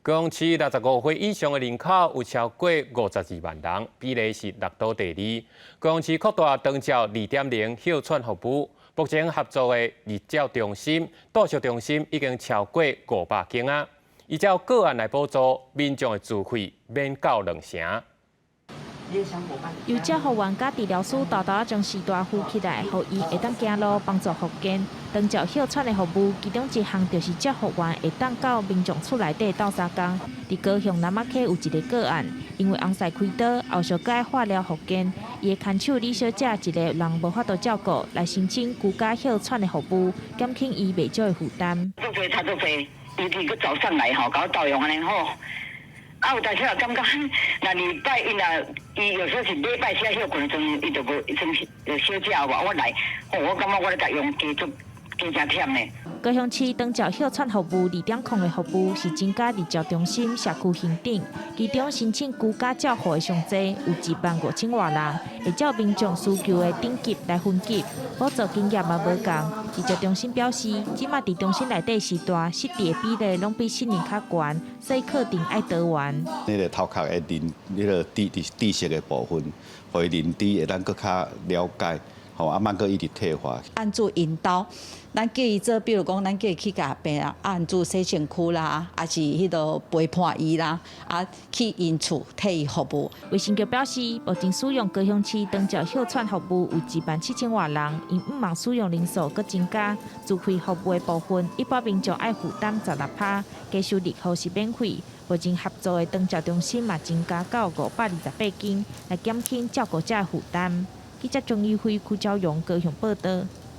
高雄市65歲以上的人口有超過52萬人，比例是六倒第二。高雄市擴大長照2.0歇喘服務，目前合作的日照中心、托育中心已經超過500間啊。依照個案來補助，民眾的自費免到兩成。由照護員佮治療師沓沓將時段扶起來，予伊會當行路，幫助復健。長照歇喘的服務，其中一項就是照護員會當到民眾厝內底鬥相共。佇高雄南仔溪有一个個案，因為翁婿開刀，後續閣愛化療復健，伊的牽手李小姐一个人無法度照顧，來申請居家歇喘的服務，減輕伊袂少的負擔。足濟差足濟，尤其閣早上來吼，共我鬥用按呢好。啊，有當時也感覺，若禮拜伊若伊有時候是禮拜四歇睏的時陣，伊就無算就小食無，我來，哦，我感覺我咧共用加足加誠忝呢。高雄市長照歇喘服務2.0的服務是增加日照中心社區巡診，其中申請居家照護的上濟有1萬5千外人，會照民眾需求的等級來分級，補助金額嘛無仝。日照中心表示，這馬佇中心內底時段失智的比例攏比失能較懸，所以課程愛多元。那个頭殼的認，彼个知識的部分，予伊認知會當閣較了解，吼啊，莫閣一直退化。按怎引導，咱叫伊做，比如講，咱叫伊去共病人按怎洗身軀啦，抑是彼个陪伴伊啦，啊，去𪜶厝替伊服務。衛生局表示，目前使用高雄市長照歇喘服務有1萬7千外人，𪜶向望使用人數閣增加，自費服務的部分，一般民眾愛負擔16趴，加收入戶是免費。目前合作的長照中心嘛增加到528間，來減輕照顧者的負擔。記者鍾宇輝、邱昭榮高雄報導。